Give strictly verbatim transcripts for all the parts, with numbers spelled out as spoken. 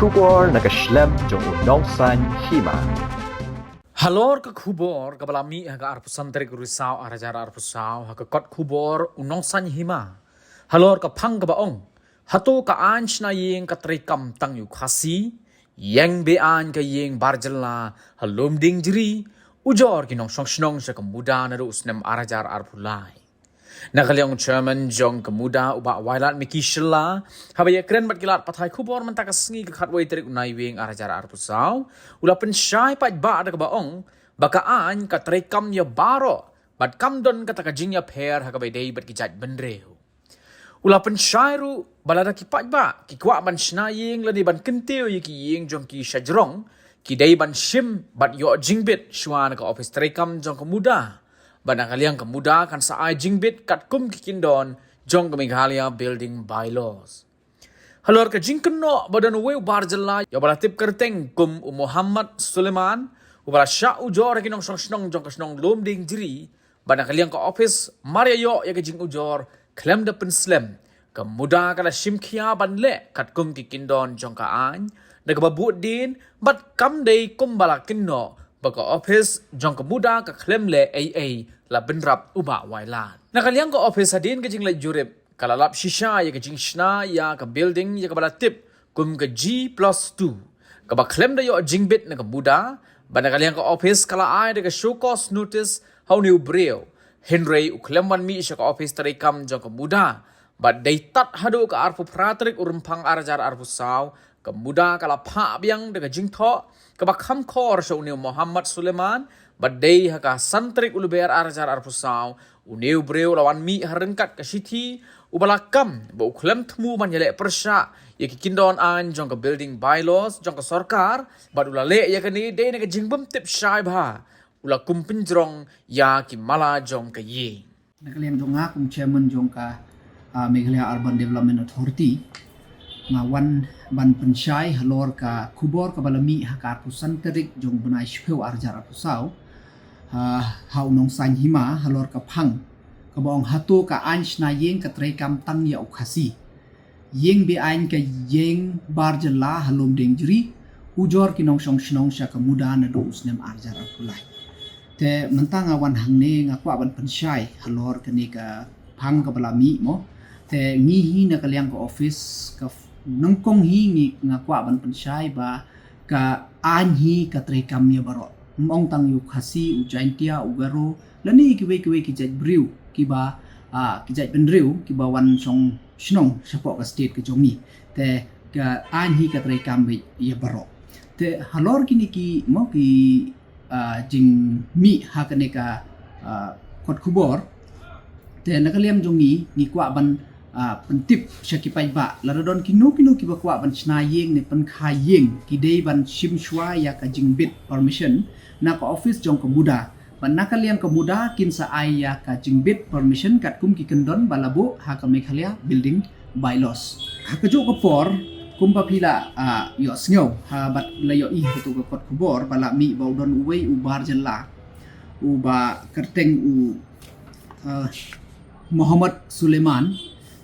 Khubor na ka shlem jong u Nongsaiñ Hima. Halor ka khubor kaba la mih ha ka arphew san tarik u Risaw ar hajar arphew saw ha ka kot khubor u Nongsaiñ Hima. Halor ka phang kaba ong, hato ka aiñ shna ïing ka treikam tang ïa u Khasi, ïeng be-aiñ ka ïing bar jylla ha Lumdiengjri, ujor ki nongshong shnong sha ka MUDA naduh u snem ar hajar arphew lai. Na ka liang u chairman jong ka MUDA u Bah Wailadmiki Shylla, haba ïakren bad ki lad pathai khubor mynta ka sngi ka khatwei tarik u Naiwieng ar hajar arphew saw, u la pynshai paidbah da kaba ong ba ka aiñ ka treikam ïa baroh bad kam don kata ka jingïapher ha kaba ïadei bad ki jaitbynriew. U la pynshai ruh ba lada ki paidbah ki kwah ban shna ïing lane ban kyntiew ïa ki ïing jong ki sha jrong, ki dei ban shim bad ïoh jingbit shuwa na ka ophis treikam jong ka MUDA. Bad na ka liang ka MUDA kan sa ai jingbit katkum ki kyndon jong ka Meghalaya Building Bylaws. Halor ka jingkynnoh ba don uwei u bar jylla ïa uba la tip kyrteng kum u Mohammad Suleiman, uba la shah ujor ha ki nongshong shnong jong ka shnong Lumdiengjri, bad na ka liang ka ophis mar ïa ïoh ïa ka jingujor khlem da pynslem, ka MUDA ka la shim khia ban leh katkum ki kyndon jong ka aiñ da kaba buddien, bad kam dei kumba la kynnoh ba ka ophis jong ka MUDA ka khlem leh ei ei, la bynrap u Bah Wailad. Na ka liang ka ophis, hadien ka jingleit jurip, ka la lap shisha ïa ka jingshna ïa ka building ïa kaba la tip kum ka G plus two, kaba khlem da ïoh jingbit na ka MUDA. Bad na ka liang ka ophis ka la ai da ka show cause notice ha une u briew, hynrei u khlem wan mih sha ka ophis treikam jong ka MUDA. Bad dei tad haduh ka arphew phra tarik u Rymphang ar hajar arphew saw, ka MUDA ka la phah biang da ka jingthoh kaba kham khor sha une u Mohammad Suleiman, bad dei ha ka san tarik u Lber ar hajar arphew saw, une u briew u la wan mih ha ryngkat ka shithi uba la kam ba u khlem thmu ban ïaleh pyrshah ïa ki kyndon aiñ jong ka Building Bylaws jong ka sorkar, bad u la leh ïa kane dei na ka jingbymtip shai bha, u la kum pynjrong ïa ki mala jong ka ïing. Na ka liang jong nga kum chairman jong ka, ah, Meghalaya Urban Development Authority, nga wan ban pynshai halor ka khubor kaba la mih ha ka arphew san tarik jong u bnai shiphew ar hajar arphew saw, ah, ha u Nongsaiñ Hima, halor ka phang kaba ong hato ka aiñ shna ïing ka treikam tang ïa u Khasi, ïeng be-aiñ ka ïing bar jylla ha Lumdiengjri, ujor ki nongshong shnong sha ka MUDA naduh u snem ar hajar arphew lai. Te mynta nga wan hangne nga kwah ban pynshai halor kane ka phang kaba la mih mo. Te ngi hi na ka liang ka ophis ka f-, nyngkong hi ngi nga kwah ban pynshai ba ka aiñ hi ka treikam ïa baroh. Ym ong tang ïa u Khasi, u Jaintia, u Garo, lane kiwei kiwei ki jaitbriew kiba, ah, ki jaitbynriew kiba wan shong shnong shapoh ka state ka jong ngi. Te ka aiñ hi ka treikam beit ïa baroh. Te halor kine ki mo ki, ah, jingmih ha kane ka, ah, kot khubor. Te na ka liang jong ngi ngi kwah ban, ah, pyntip sha ki paidbah, lada don kino kino kiba kwah ban shna ïing ne pynkha ïing, ki dei ban shim shuwa ïa ka jingbit permission na ka ophis jong ka MUDA. Bad na ka liang ka MUDA kin sa ai ïa ka jingbit permission katkum ki kyndon ba la buh ha ka Meghalaya Building Bylaws. Ha kajuh ka por, kumba phi la, ah, ïohsngew, ha, bad la ïohi ha kato ka kot khubor ba la mih ba u don uwei u bar jylla uba kyrteng u, ah, Mohammad Suleiman,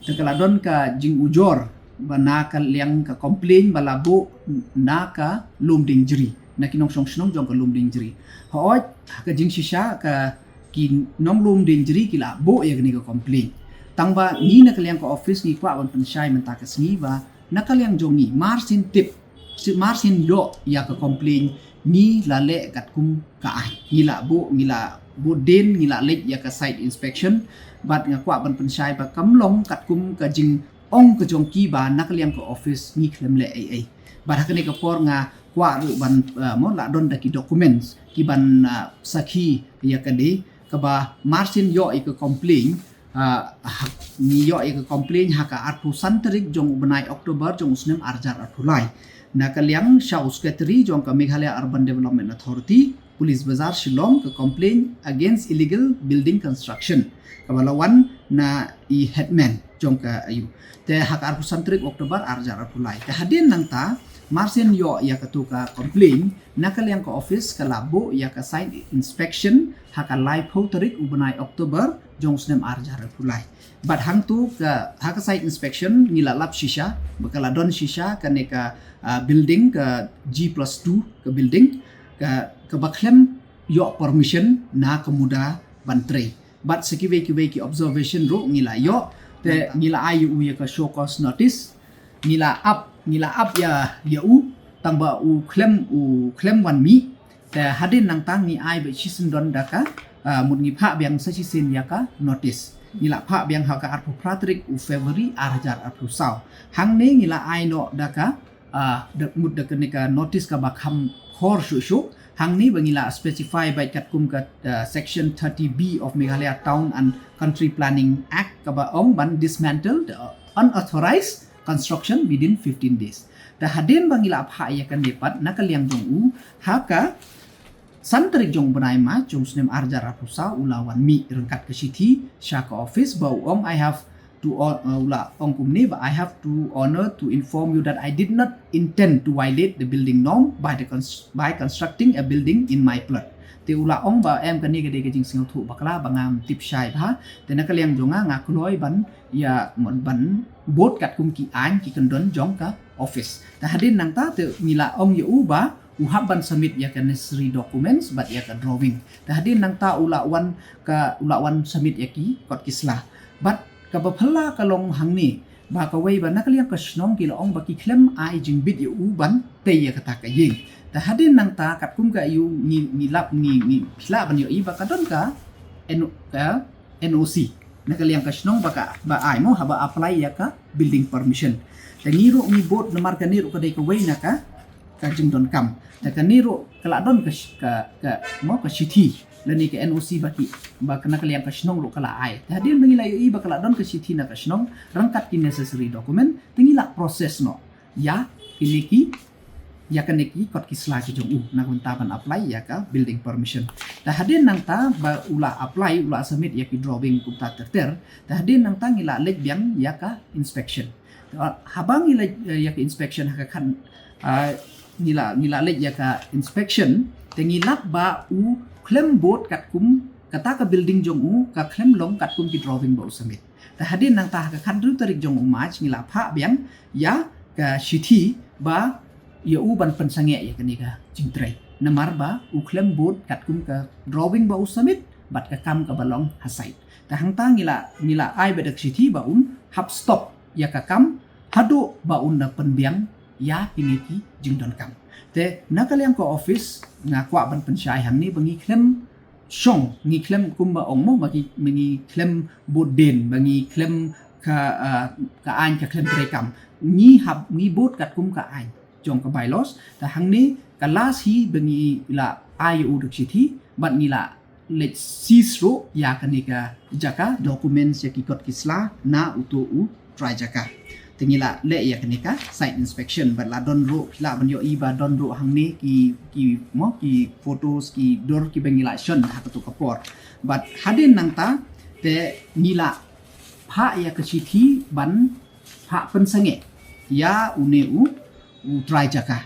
te ka la don ka jingujor ba na ka liang ka complain ba la buh na ka Lumdiengjri, na ki nongshong shnong jong ka Lumdiengjri. Hooid, ha ka jingshisha ka ki nong Lumdiengjri ki la buh ïa kane ka complain. Tang ba ngi na ka liang ka ophis ngi kwah ban pynshai mynta ka sngi ba na ka liang jong ngi, marsien tip, si-, marsien ïoh ïa ka complain, ngi la leh katkum ka aiñ. Ngi la buh, ngi la buddien, ngi la leit ïa ka site inspection. Bad nga kwah ban pynshai ba kam long katkum ka jingong ka jong ki ba na ka liang ka ophis ngi khlem leh ei ei. Bad ha kane ka por nga kwah ruh ban, ah, mo, la don da ki documents ki ban, ah, sakhi ïa kane, kaba marsien ïoh ïa ka complain, ah, ha, ngi ïoh ïa ka complain ha ka arphew san tarik jong u bnai October jong u snem ar hajar arphew lai. Na ka liang sha u secretary jong ka Meghalaya Urban Development Authority, Police Bazar Shillong, ka complain against illegal building construction, kaba la wan na i headman jong ka A U. Te ha ka arphew san tarik October arhajar arphew lai. Te hadien nangta, marsien ïoh ïa katu ka complaint, na ka liang ka office ka la buh ïa ka site inspection ha ka laiphew tarik u bnai October jong u snem arhajar arphew lai. Bad hangtu ka, ha ka site inspection ngi la lap shisha ba ka la don shisha kane ka, ah, building ka G plus two ka building ka, ka ba khlem ïoh permission na ka MUDA ban trei. Bad sa kiwei kiwei ki observation ruh ngi la ïoh, te ngi la ai ïa u ïa ka show cause notice, ngi la ap, ngi la ap ïa, ïa u, tang ba u khlem, u khlem wan mih. Te hadien nangta ngi ai beit shisyndon da ka, ah, mut ngi phah biang sa shisien ïa ka notice. Ngi la phah biang ha ka arphew phra tarik u February arhajar arphew saw. Hangne ngi la ai noh da ka, ah, da, mut da kane ka notice ka ba kham khor shuh shuh. Hangne ba ngi la specify beit katkum ka, ah, section thirty B of Meghalaya Town and Country Planning Act ka ba ong ban dismantle the unauthorized construction within fifteen days. Te hadien ba ngi la phah ïa kane pat na ka liang jong u, ha ka san tarik jong u bnai March jong u snem arhajar arphew saw u la wan mih ryngkat ka shithi sha ka office ba u ong, I have to hon-, uh, u la ong kumne ba, I have to honor to inform you that I did not intend to violate the building norm by the cons-, by constructing a building in my plot. Te u la ong ba em kane ka dei ka jingsngewthuh bakla ba ngam tip shai bha. Te na ka liang jong nga nga kloi ban ïa, ban bud katkum ki aiñ ki kyndon jong ka office. Te hadien nangta te ngi la ong ïa u ba u hap ban submit ïa ka necessary documents bad ïa ka drawing. Te hadien nangta u la wan ka, u la wan submit ïa ki kot ki sla. Bad ka ba phylla ka long hangne ba kawei ba na ka liang ka shnong ki la ong ba ki khlem ai jingbit ïa u ban tei ïa kata ka ïing. Te hadien nangta katkum ka A U ngi, ngi lap ngi, ngi phylla ban ïohi ba ka don ka N-, ka N O C na ka liang ka shnong ba ka, ba ai mo haba apply ïa ka building permission. Te ngi ruh ngi bud namar kane ruh ka dei kawei na ka, ka jingdonkam. Te kane ruh ka la don ka sh-, ka, ka, mo, ka shithi lane ka N O C ba ki, ba ka na ka liang ka shnong ruh ka la ai. Te hadien ba ngi la ïohi ba ka la don ka shithi na ka shnong ryngkat ki necessary document, te ngi la process noh ïa kine ki, ïa kane ki kot ki sla ki jong u na ka bynta ban apply ïa ka building permission. Te hadien nangta ba u la apply, u la submit ïa ki drawing kumta ter ter. Te hadien nangta ngi la leit biang ïa ka inspection. Te haba ngi leit, eh, ïa ka inspection ha ka khan, ah, ngi la, ngi la leit ïa ka inspection, te ngi lap ba u khlem bud katkum kata ka building jong u, ka khlem long katkum ki drawing ba u submit. Te hadien nangta ha ka khathynriew tarik jong u March ngi la phah biang ïa ka shithi ba ïa u ban pynsangeh ïa kane ka jingtrei. Namar ba u khlem bud katkum ka drawing ba u submit bad ka kam ka ba long ha site. Te hangta ngi la, ngi la ai beit da ka shithi ba un hap stop ïa ka kam haduh ba un da pynbiang ïa kine ki jingdonkam. Te na ka liang ka office nga kwah ban pynshai hangne ba ngi khlem shong, ngi khlem kumba ong mo, ba ngi, ba ngi khlem bud dien, ba ngi khlem ka, ah, ka aiñ ka khlem treikam. Ngi hap, ngi bud katkum ka aiñ jong ka bylaws. Te hangne ka last hi ba ngi la ai ïa u da ka shithi bad ngi la leit seize ruh ïa kane ka jaka, documents ïa ki kot ki sla na uto u trai jaka. Te ngi la leh ïa kane ka site inspection bad la don ruh, la ban ïohi ba don ruh hangne ki, ki mo, ki photos, ki dur ki ba ngi la shon ha kato ka por. Bad hadien nangta te ngi la phah ïa ka shithi ban phah pynsangeh ïa une u, u trai jaka.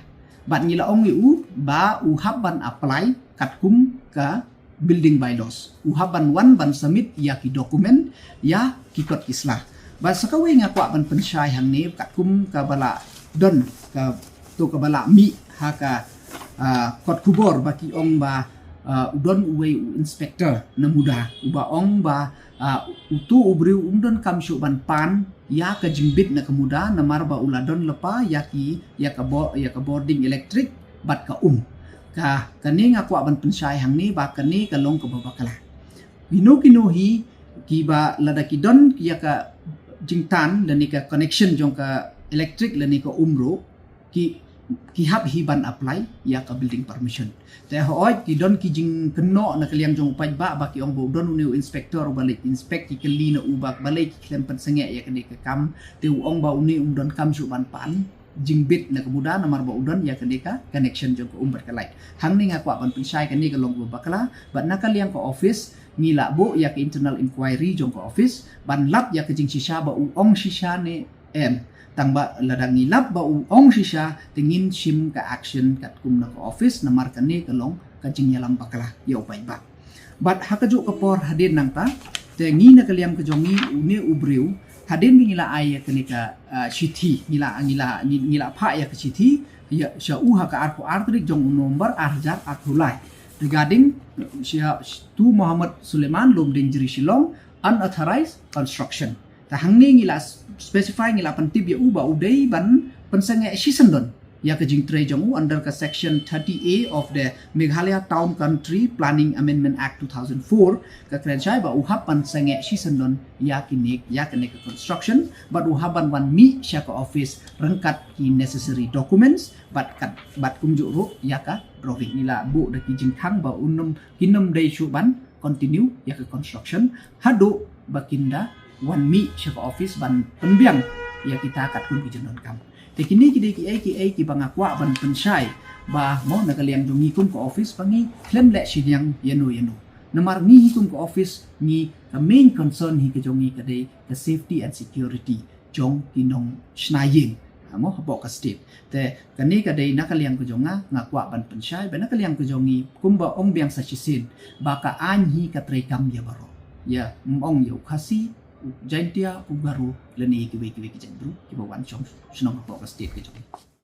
Bad ngi la ong ïa u ba u hap ban apply katkum ka building bylaws. U hap ban wan ban submit ïa ki document ïa ki kot ki sla. Bad sa kawei nga kwah ban pynshai hangne katkum ka ba la don, kato ka ba la mih ha ka, ah, kot khubor ba ki ong ba, ah, u don uwei u inspector na MUDA u ba ong ba, ah, uto u briew um donkam shuh ban pan ïa ka jingbit na ka MUDA namar ba u la don lypa ïa ki, ïa ka bo-, ïa ka bording electric bad ka um. Ka, kane nga kwah ban pynshai hangne ba kane ka long ka ba bakla. Kino kino hi ki ba lada ki don ïa ka jingtan lane ka connection jong ka electric lane ka um ruh, ki, ki hap hi ban apply ïa ka building permission. Te hooid ki don ki jingkynnoh na ka liang jong u paidbah ba ki ong ba u don une u inspector u ba leit inspect, ki kylli na u ba balei ki khlem pynsangeh ïa kane ka kam, te u ong ba une um donkam shuh ban pan jingbit na ka MUDA namar ba u don ïa kane ka connection jong ka um bad ka light. Hangne nga kwah ban pynshai kane ka long ka ba bakla bad na ka liang ka office Ngi la buh ïa ka internal inquiry jong ka office ban lap ïa ka jingshisha ba u ong shisha ne em. Tang ba lada ngi lap ba u ong shisha te ngin shim ka action katkum na ka office, namar kane ka long ka jingïalam bakla ïa u paidbah. Bad ha kajuh ka por hadien nangta te ngi na ka liang ka jong ngi, une u briew, hadien ba ngi la ai ïa kane ka, ah, shithi, ngi la, ngi la, ngi, ngi la phah ïa ka shithi ïa sha u ha ka arphew ar tarik jong u November ar hajar arphew lai regarding, uh, sha, to Mohammed Suleiman, Lumdiengjri, Shillong, unauthorized construction. Te hangne ngi la specify, ngi la pyntip ïa u ba u dei ban pynsangeh shisyndon ïa ka jingtrei jong u under ka section thirty A of the Meghalaya Town Country Planning Amendment Act two thousand four, ka kren shai ba u hap ban sangeh shisyndon ïa kine, ïa kine ka construction, bad u hap ban wan mih sha ka office ryngkat ki necessary documents, bad kat, bad kumjuh ruh ïa ka drawing. Ngi la buh da ki jingkhang ba un nym, kin nym dei shuh ban continue ïa ka construction haduh ba kin da wan mih sha ka office ban pynbiang ïa kita katkum ki jingdonkam. Te kine ki dei kiei kiei kiba nga kwah ban pynshai ba mo na ka liang jong ngi kum ka office ba ngi khlem leh shiliang ïano ïano. Namar ngi hi kum ka office, ngi ka main concern hi ka jong ngi ka dei ka safety and security jong ki nongshna ïing, ha mo, hapoh ka state. Te kane ka dei na ka liang ka jong nga, nga kwah ban pynshai ba na ka liang ka jong ngi kumba ong biang sa shisien ba ka aiñ hi ka treikam ïa baroh, ïa, ym ong ïa u Khasi, u Jaintia, u Garo, lane kiwei kiwei ki jaitbru kiba wan shong shnong hapoh ka state ka jong ngi.